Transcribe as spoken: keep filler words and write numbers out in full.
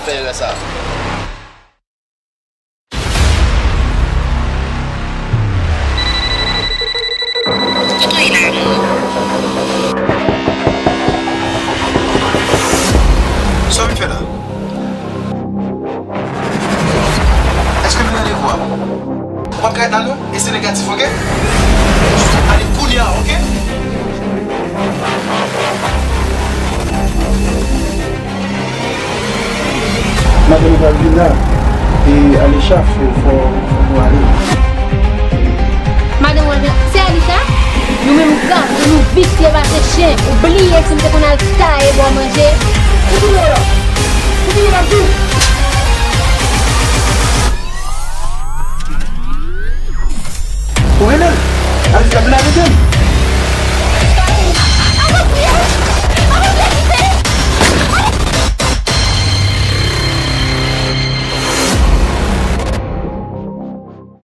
fè erè sa. Sa w vin fè la? Èske m nan devwa? Ou p ap ka ret la non, e se negatif, oke? Ale kounye a, oke? Madanm ou pral vin la, e Alisha, fò, fò, fò nou ale. Madanm ou pral vin la, se Alisha? Nou menm gason, nou visye pase chen. Ou bliye si m te konn al taye ba w manje? Ou tounen la? Ou tounen la, m di w? Ou rele l? Alisha vin arete m.